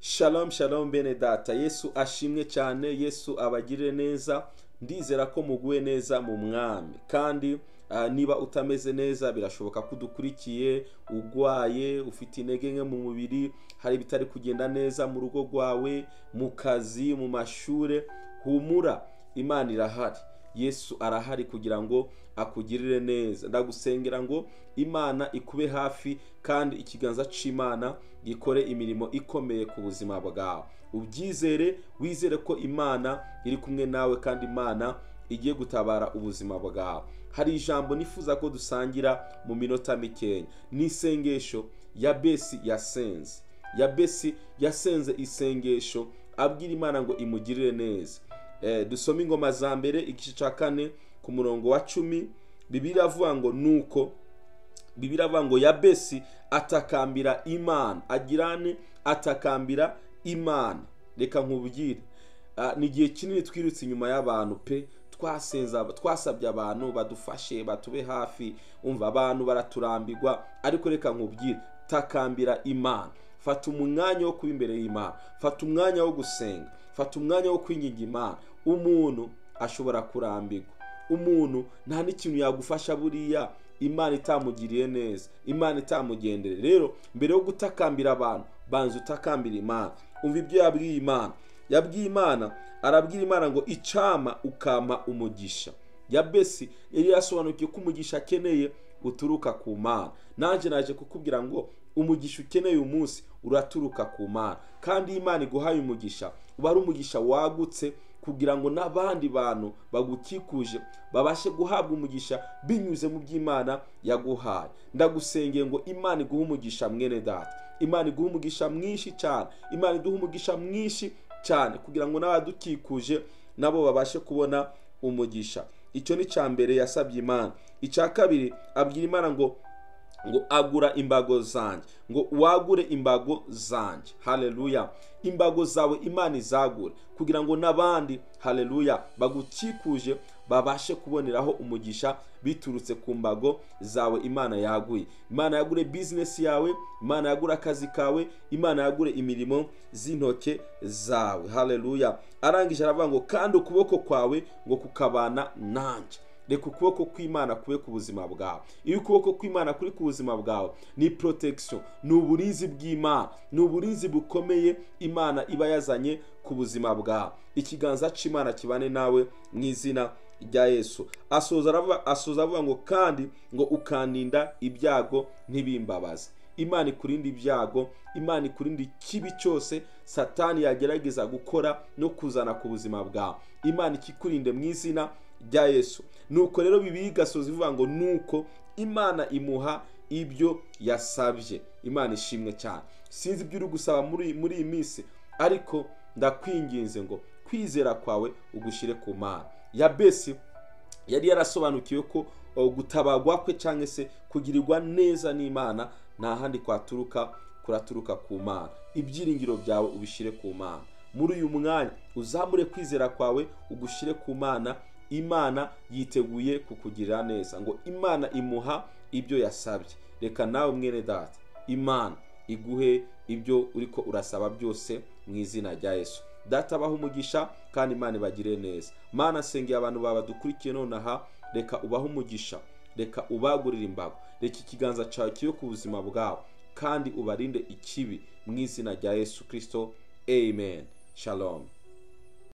Shalom shalom bene data, Yesu ashimwe cyane, Yesu abagirire neza. Ndizera ko muguwe neza mu mwami, kandi niba utameze neza birashoboka ko udukurikiye ugwaye, ufite intege nke mu mubiri, hari ibitari kugenda neza mu rugo rwawe, mu kazi, mu mashure. Humura, Imana irahari, Yesu arahari kugira ngo akugirire neza. Ndagusengera ngo Imana ikube hafi kandi ikiganza c'Imana gikore imirimo ikomeye ku buzima bwawe. Ubyizere, wizere ko Imana iri kumwe nawe kandi Imana igiye gutabara ubuzima bwawe. Hari ijambo nifuza ko dusangira mu minota mikeya, ni isengesho Yabesi yasenze. Yabesi yasenze isengesho abwira Imana ngo imugirire neza. Dusome Ingoma za Mbere igice cya 4 ku murongo wa 10. Bibiliya iravuga ngo nuko, Bibiliya iravuga ngo Yabesi atakambira Imana, agirane atakambira Imana. Reka nkubwire, ni igihe kinini twirutse inyuma y'abantu pe, twasabye abantu badufashe, batube hafi, umva abantu baraturambirwa. Ariko reka nkubwire, takambira Imana. Fata umwanya wo kuba imbere y'Imana, fata umwanya wo gusenga, fata umwanya wo kwinginga Imana. Umuntu ashobora kurambirwa, umuntu nta n'ikintu yagufasha buriya Imana itamugiriye neza, Imana itamugendere. Rero mbere yo gutakambira abantu, banza utakambira Imana. Umva ibyo yabwiye Imana. Yabwiye Imana, arabwira Imana ngo icama ukampa umugisha. Yabesi yari yasobanukiwe ko umugisha akeneye uturuka ku Mana. Nanjye naje kukubwira ngo umugisha ukeneye uyu munsi uraturuka ku Mana, kandi Imana iguhaye umugisha uba ari umugisha wagutse kugira ngo n'abandi bantu bagukikuje babashe guhabwa umugisha binyuze mu by'Imana yaguhaye. Ndagusengeye ngo Imana iguhe umugisha mwene data, Imana iguhe umugisha mwinshi cyane, Imana iduhe umugisha mwinshi cyane kugira ngo n'abadukikuje nabo babashe kubona umugisha. Icyo ni cya mbere yasabye Imana. Icya kabiri abwira Imana ngo agura imbago zanjye, ngo wagure imbago zanjye. Haleluya! Imbago zawe Imana izagure kugira ngo n'abandi, haleluya, bagukikuje babashe kuboneraho umugisha biturutse ku mbago zawe Imana yaguye. Imana yagure business yawe, Imana yagure akazi kawe, Imana yagure imirimo z'intoke zawe. Haleluya! Arangije aravuga ngo kandi ukuboko kwawe ngo kukabana nanjye. Reka ukuboko kw'Imana kube ku buzima bwawe. Iyo ukuboko kw'Imana kuri ku buzima bwawe ni protection, ni uburinzi bw'Imana, ni uburinzi bukomeye Imana iba yazanye ku buzima bwawe. Ikiganza c'Imana kibane nawe mu izina rya Yesu. Asoza avuga ngo kandi ngo ukandinda ibyago ntibimbabaze. Imana ikurinde ibyago, Imana ikurinde ikibi cyose Satani yagerageza gukora no kuzana ku buzima bwawe. Imana ikikurinde mu izina rya Yesu. Nuko rero Bibiliya igasoza ivuga ngo nuko Imana imuha ibyo yasabye. Imana ishimwe cyane. Sinzi ibyo uri gusaba muri iyi minsi, ariko ndakwinginze ngo kwizera kwawe ugushire ku Mana. Yabesi yari yarasobanukiwe ko gutabagwa kwe cyangwa se kugirirwa neza n'Imana nta handi kwaturuka, kuraturuka ku Mana. Ibyiringiro byawe ubishire ku Mana. Muri uyu mwanya uzamure kwizera kwawe ugushire ku Mana. Imana yiteguye kukugirira neza. Ngo Imana imuha ibyo yasabye. Reka nawe mwene data, Imana iguhe ibyo uriko urasaba byose mu izina rya Yesu. Data abahe umugisha kandi Imana ibagire neza. Mana, sengeye abantu babadukurikiye nonaha, reka ubahe umugisha, reka ubagurire imbago, reka ikiganza cyawe kibe ku buzima bwabo kandi ubarinde ikibi mu izina rya Yesu Kristo. Amen. Shalom.